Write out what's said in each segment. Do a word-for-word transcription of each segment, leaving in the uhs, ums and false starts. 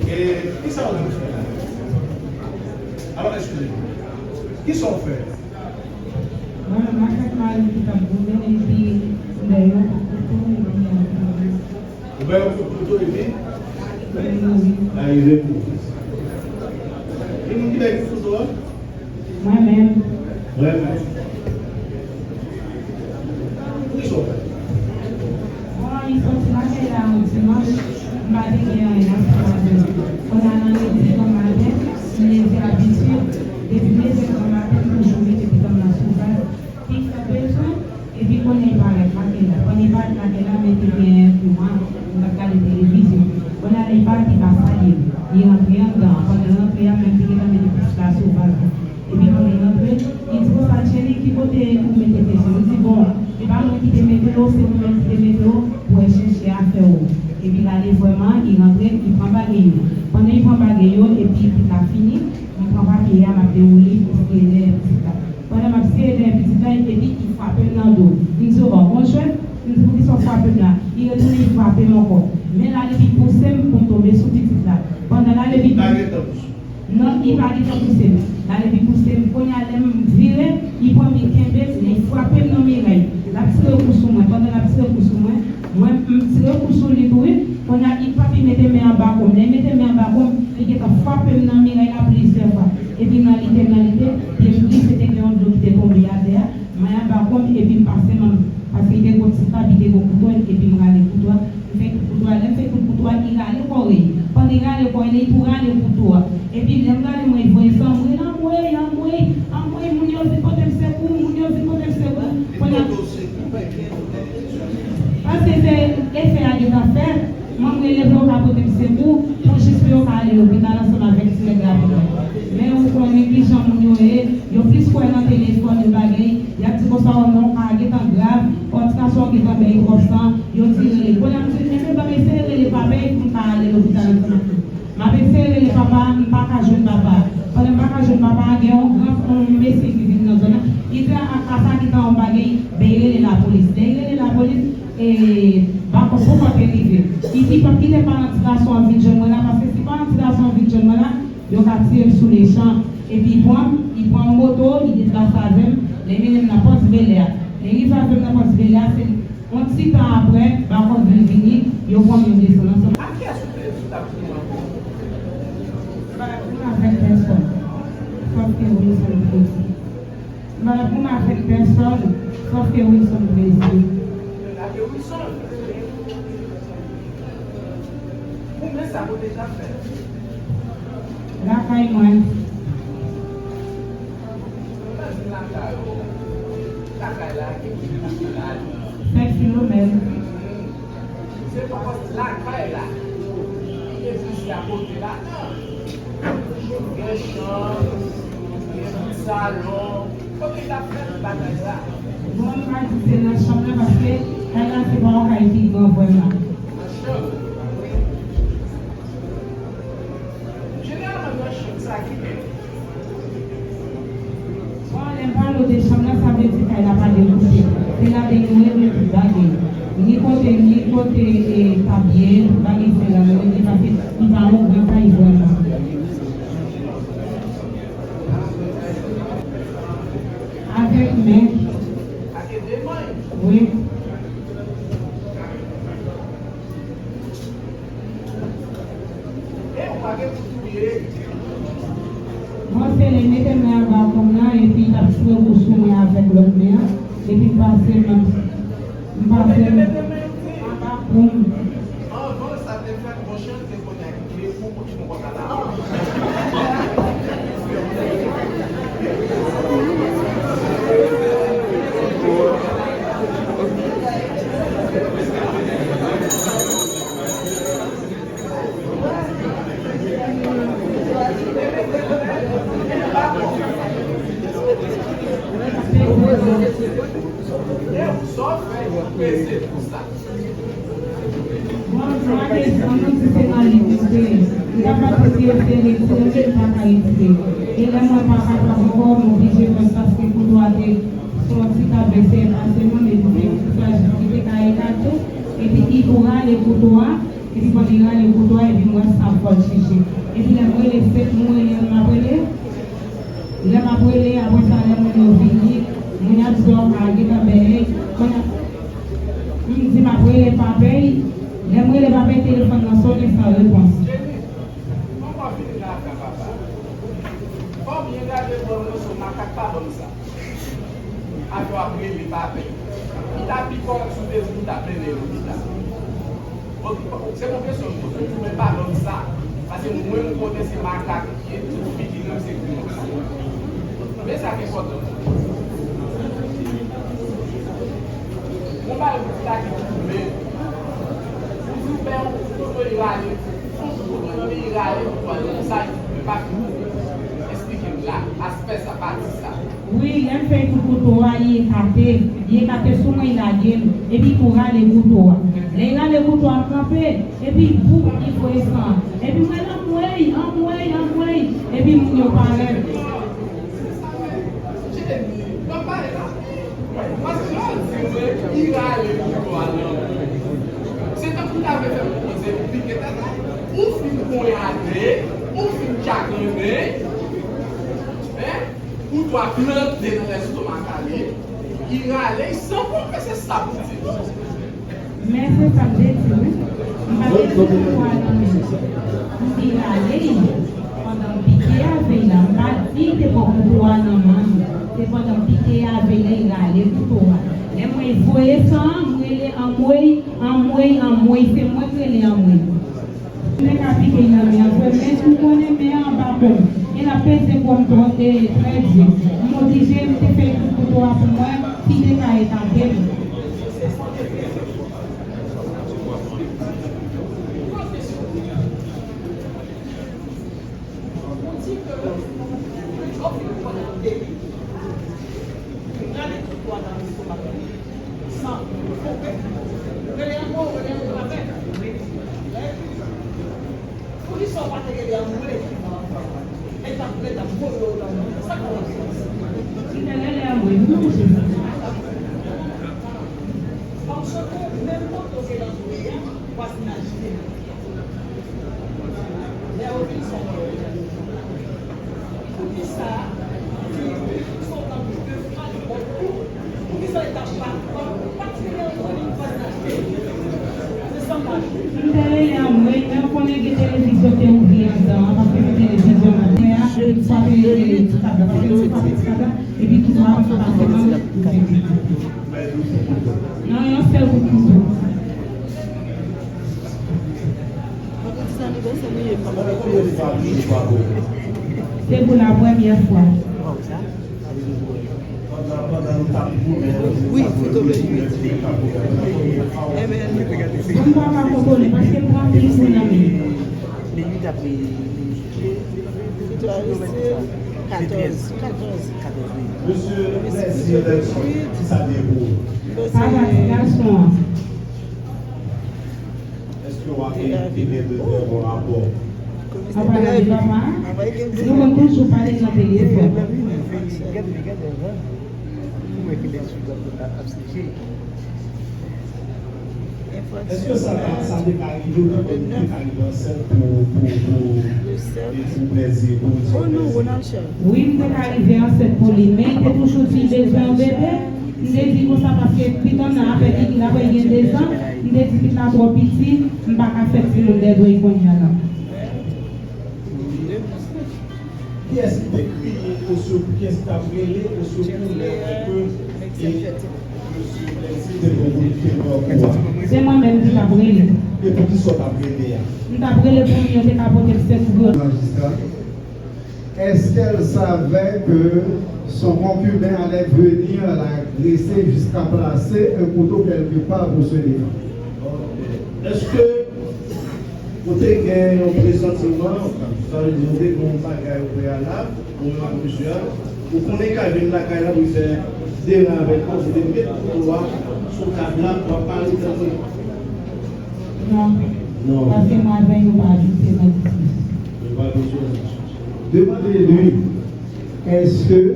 E kisa w di w fè la? Alò, eskize m. Kisa w fè? Mwen menm, m ak mari ki t ap goumen, epi m bay yon kout kouto, epi m mouri. Ou bay yon kout kouto, epi? Mwen mouri. Arive mouri. Ki moun ki bay kout kouto a? Mwen menm. Mwen menm. Poukisa w fè? Bon, li soti lakay la yon dimanch, m pa te gen anyen ansanm avè l. Kounye a nan ledi granmaten, m leve abitid, depi leve granmaten, m toujou mete pitit mwen nan sou vaz. Li kanpe tou, epi kounye a li parèt lakay la. Pandan li parèt lakay la, mwen te gen yon mwa, m t ap gade televizyon. Kounye a li parèt, li pa salye m. Li rantre anndan. Pandan l rantre a, mwen te gentan mete pitit la sou vaz la. Epi pandan l rantre, li di konsa, "Tcheli, ki kote ou mete pitit yo?" M di, "Bon, e pa mwen ki te mete yo, se ou menm ki te mete yo, pou w al chèche afè w." Epi l ale vrèman, li rantre, li pran bagay yo. Pandan li pran bagay yo, epi pitit la fini, m pran papye a, m ap dewoule pou sere dèyè pitit la. Pandan m ap sere dèyè pitit la, epi li frape m nan do. M di, "O, bon, bon jwèt." M di, "Poukisa w frape m la?" Li retounen, li frape m ankò. Men l ale, li pouse m pou m tonbe sou pitit la. Pandan l ale, li... Non, li pa gentan pouse m. L ale, li pouse m. Kounye a, lè m vire, li pran m, li kenbe m, li frape m nan miray. L ap tire kou sou mwen. Pandan l ap tire kou sou mwen, mwen, m tire kou sou li tou, wi. Kounye a, li pa pi mete men anba kou m. Lè l mete men anba kou m, li gentan frape m nan miray la plizyè fwa. Epi m nan lite, m nan lite, pye m glise, te gen yon dlo ki te tonbe atè a. Mwen anba kou m, epi m pase men m, paske li te gen yon ti tab, li te gen yon kouto, epi m rale kouto a. M fè kout kouto a, lè m fè kout kouto a, li rale kò l. Pandan li rale kò l, li tou rale kouto a. Epi lè m rale mwen, li voye san, m rele, "Anmwey, anmwey, anmwey, moun yo vin pote m sekou, moun yo vin pote m sekou." Kounye a, paske se efè a gentan fèt, mwen m rele pou yo ka pote m sekou, pou jis pou yo ka ale lopital ansanm avèk ti nèg la pou mwen. Men ou konnen kijan moun yo ye, yo plis kwè nan telefòn, yo bagay, y ap di konsa, "O non, ka gentan grav, o ti gason an gentan bèy twòp san," yo di rele. Kounye a m di, "Enben, ban m eseye rele papa m pou m ka ale lopital ansanm ak li." M ap eseye rele papa a, m pa ka jwenn papa a. Pandan m pa ka jwenn papa a, gen yon gran, yon mesye ki vin nan zòn nan. Li di, "A, a, sa gentan yon bagay, ben, rele lapolis." Lè l rele lapolis, e, bakòp poko te rive. Li di, "Pa kite paran ti gason an vin jwenn mwen la, paske si paran ti gason an vin jwenn mwen la, yo ka tiye m sou lechan." Epi li pran m, li pran moto, li deplase avè m, li mennen m nan Pòs Belè a. Lè l rive avè m nan Pòs Belè a, se yon ti tan apre, bakòp vin vini, yo pran m, yo desann ansanm. A kiyès ou te di w t ap goumen ankò? M pa t ap goumen avèk pèsòn, sòf ke Wilson Plaisir. M pa t ap goumen avèk pèsòn, sòf ke Wilson Plaisir. Gade Wilson. Goumen sa kote l t ap fèt? Lakay mwen. Mwen di lakay ou. Lakay la, ki kote lakay la? Sèt kilomèt. Se pa lakay la. Ki eglizya kote ladan? Gen chanm, gen salon. Kote y ap fè bagay la? Bon, m pa di se nan chanm nan, paske kay la se pa yon kay ki gran vrèman. Nan chanm. Jeneralman, nan chanm sa ki gen. Bon, lè m pale w de chanm nan, sa vle di kay la pa gen kote. Se ladan yo regle tout bagay. Ni kote, ni kote, e, tab ye, tout bagay se la yo regle, paske li pa yon gran kay vrèman. Avèk men. Wi. Bon, se li mete men anba kou m nan, epi l t ap tire kou sou mwen avèk lòt men an, epi m pase, m, m pase anba kou m. Bon, m pa te, an nou di se nan lit m te ye. M ta pa te si yo te retire m, m pa ka retire. E lè m wè m pa kapab ankò, m oblije pran, paske kouto a te sou yon ti tab eseye pase mwen, epi se yon ti sajis ki te ka ekate, epi li tou rale kouto a, Li pran li rale kouto a epi m wè sa fò l chèche. Epi lè m rele, se m rele, m ap rele. Lè m ap rele, apre sa, lè moun yo vini, moun ap di, "Ò, a, gentan bèy." Kounye a, m di m ap rele papay. Lè m rele papay, telefòn nan sonnen san repons. Jenny, kòman w vin la avè papa? Fò w byen gade bò, se makak pa ban m sa. Afè w ap rele papay. Li ta pi kòrèk si w te di m ta mennen l lopita. Bon, se yon kesyon m poze w, men pa ban m sa. Paske mwen, m konnen se makak li ye, tout pitit mwen se gwo. Men sa ki enpòtan. Yon bagay pou ta ki twouble. Pou di w fè yon kote rale, yon kote nan peyi rale, pou pale konsa, li pa fini. Eksplike m la, aspè sa, pati sa. Wi, lè m fè tou kouto a, li ekate. Li ekate sou mwen, li lage m. Epi tou rale kouto a. Lè li rale kouto a, m kanpe. Epi, boum, li voye san. Epi, mwen, anmwey, anmwey, anmwey. Epi, moun yo parèt. Paske lè w di mwen, li rale kouto a nan men w. Se tankou w ta vle fè m panse m pike tèt la. Ou fin ponyade, ou fin tchakanne, en? Kouto a plante nan lèstomak a li, li rale, li san konpe, se sa pou di. Men se sa m te di wi. M pa te di kouto a nan men m. M di rale l. Pandan m pike avè l la, m pa di te pran kouto a nan men m. Se pandan m pike avè l la, li rale kouto a. Lè mwen voye san an, m rele anmwey, anmwey, anmwey. Se mwen k rele anmwey. M te ka pike l nan men an vre, men ou konnen men an anba po m. E l ap peze po m twò, e, trè di. M oblije, m te fè tout kouto a pou mwen, ki te ka ekate m. Poukisa w pa te rele anmwey? Li t ap, li t ap voye w nan mòn. Sa k ap pase? Li te rele anmwey, non, Jezi. Paske menm kote w te anmwey a, vwazinaj li te la. Lè yo vin sòti. Poukisa, si, si w t ap de fwa li bò kou, poukisa li t ap bat kò l? Paske lè yo vin vwazinaj li. Se sa m pa. M te rele anmwey, men w konnen gen televizyon te ouvri anndan an, paske se televizyon maten an, epi sa te rele ti kabla, paske se pa ti kabla, epi ki mwa pa pase nan nan yon sèl kout kouto. Se pou la premyè fwa. Wi, se tonbe. Bon, m pa ka kontwole, paske m pran anpil kou nan men. Katòz. Katòz. Mesye Plaisir Delson, ki sa te ye pou ou? Papa ti gason an. Èske w ak Eric te gen de trè bon rapò? An palan de papa, nou konn toujou pale nan telefòn. Èske sa ta, sa te ka rive w te konn te ka rive ansent pou, pou, pou, e pou Plaisir, pou Wilson Plaisir? Wi, m te ka rive ansent pou li, men li te toujou di l bezwen yon bebe. M te di konsa paske pitit nan apèn li, l apral gen dezan, m te di pitit la twò piti, m pa ka fè timoun dèdwèy kounye a la. Kiyès ki te kriye osekou, kiyès ki t ap rele osekou lè ke, e, mesye Plaisir te pran pou li te pran kou a? Se mwen menm ki t ap rele. E poukisa w t ap rele a? M t ap rele pou moun yo te ka pote m sekou yo. Majistra. Est-ce qu'elle savait que son concubin allait venir l'agresser jusqu'à placer un couteau quelque part pour se défendre? Èske ou te gen yon presantiman, sa vle di ou te gen yon bagay o preyalab, ou menm ak mesye a, ou konnen ka vin lakay la pou fè dera avèk ou, pou te met kouto a sou tab la, w ap pale tankou. Non. Non. Paske mwen avè l, nou pa abite nan diskisyon. Nou pa abite nan diskisyon. Demandez-lui, est-ce que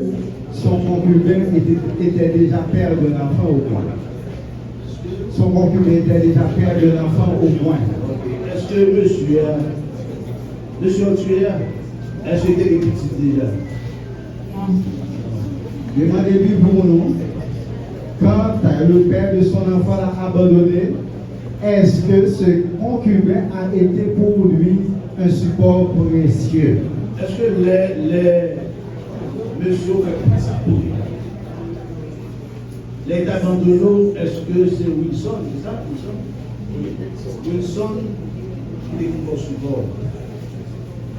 son concubin était, était déjà père d'un enfant ou pas? Son concubin était déjà père d'un enfant au moins. Ok. Èske mesye a, mesye an tiye a, èske te gen pitit deja? Demandez-lui pour nous, quand le père de son enfant l'a abandonné, est-ce que ce concubin a été pour lui un support précieux? Èske lè, lè mesye w fè pitit pou li, lè l t abandone w, èske se Wilson, se sa, Wilson? Wi. Wilson ki te gen bon sipò.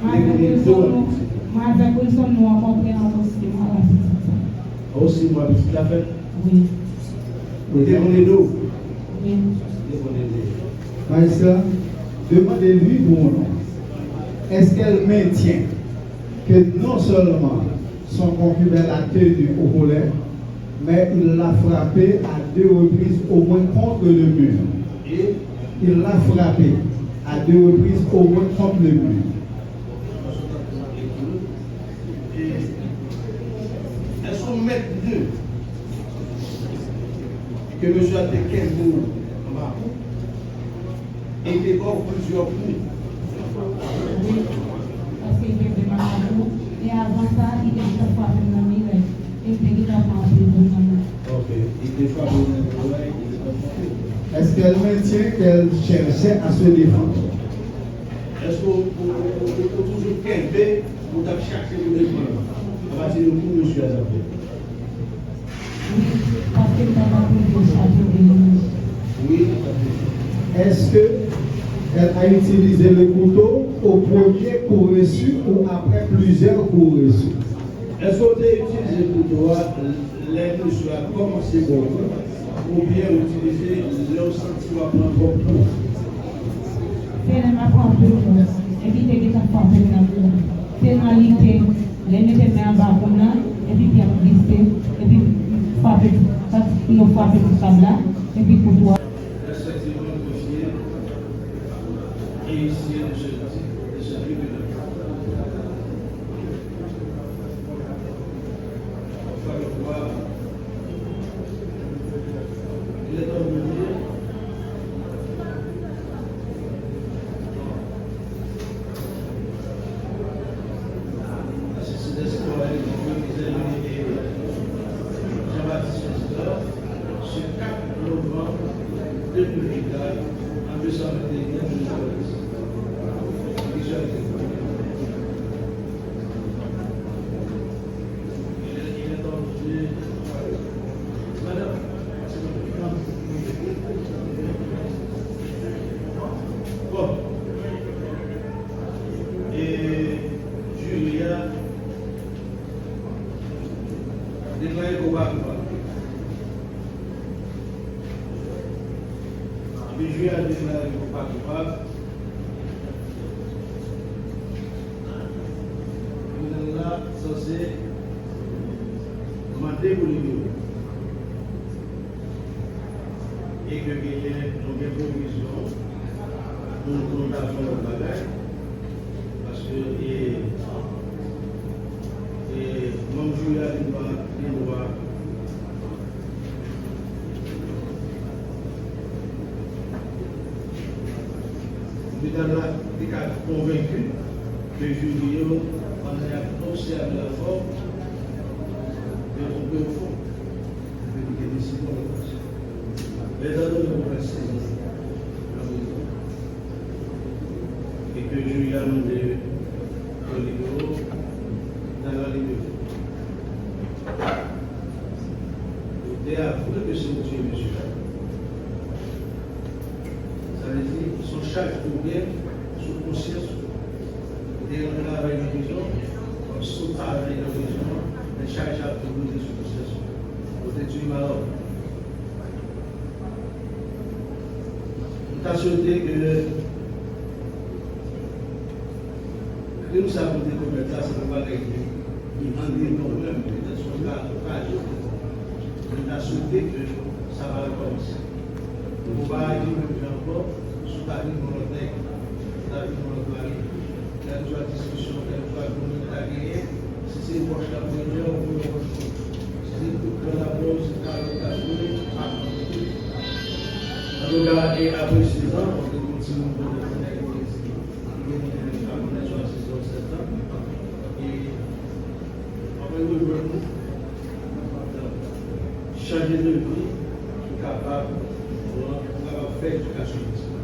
Mwen avèk Wilson, nou, mwen avèk Wilson, nou rankontre an sis mwa pitit sa. An sis mwa pitit la fèt? Wi. Ou te konn ede w? Wi. Ou te konn ede w. Maestra, demandez-lui pour nous, est-ce qu'elle maintient que non seulement son concubin l'a tenue au volet, mais il l'a frappée à deux reprises au moins contre le mur. Et il l'a frappée à deux reprises au moins contre le mur. Èske w mèt de ke mesye a te kenbe w anba kou? E te ba w plizyè kou. Wi, paske l kenbe m anba kou. E avan sa, li te gentan frape m nan mirèy. E m te gentan pran anpil kou nan men. Ok, li te frape w nan mirèy, li te gentan frape w. Est-ce qu'elle maintient qu'elle cherchait à se défendre? Èske w, w, w, w, w toujou kenbe pou w t ap chache pou defann w? Apati de kou mesye a t ap fè. Wi, paske m pa t ap leve chaje de li. Wi. Est-ce que elle a utilisé le couteau au premier coup reçu ou après plusieurs coups reçus? Èske w te itilize kouto a lè mesye a kòmanse ba w kou, oubyen w itilize lè w santi w ap pran twòp kou? Se lè m ap pran anpil kou, epi te gentan frape m nan kou. Tèlman li te, lè l mete men anba kou m nan, epi pye m glise, epi frape, yo frape sou sab la, epi kouto a. Respectivement confié et huissier de ce, de ce tribunal. Encore une fois, il est ordonné à Cécile Espoir et Jean-Baptiste Président ce quatre novembre deux mille vingt-quatre en deux cent vingt et un. Bon. E jiri a deklare ke w pa koupab. Epi jiri a deklare ke w pa koupab. Tribinal la sanse mande pou libere w. E ke genyen, nou gen pwovizyon pou nou, pou nou ta fè yon bagay. Paske, e, e, manm jiri a gen dwa, gen dwa Tribinal la te ka konvenki ke jiri yo, pandan y ap obsève afè w, yo twonpe w fon. Epi li te deside yon lòt fason. Lè zòdonè pou fè sezi nan prizon, e ke jiri a mande pou libere w, tribinal la libere w. Ou te avwe ke se ou ki tiye mesye a. Sa vle di, se yon chaj ki gen sou konsyans ou. Ou te rantre travay nan prizon, w ap sot travay nan prizon, men chaj sa ap toujou rete sou konsyans ou. Ou te tiye madanm. M ta swete ke krim sa ke w te komèt la, se yon bagay ki, ki andedan w menm, petèt se yon ka, okazyon. M ta swete ke sa pa rekòmanse. Pou w pa aji menm jan ankò, si w ta vin yon lòt nèg, si w ta vin yon lòt mari, kèlkeswa diskisyon, kèlkeswa goumen ki ta genyen, si se wòch la pou l pran, ou pou yon wòch pou li. Si se kout pwen l ap pran, si se kalòt l ap pran, pa pran. Antouka, e apre sezan, ou te gon timoun pou ou, nèg ou te Jan de revni ki kapab pran, pou kapab fè edikasyon misyon.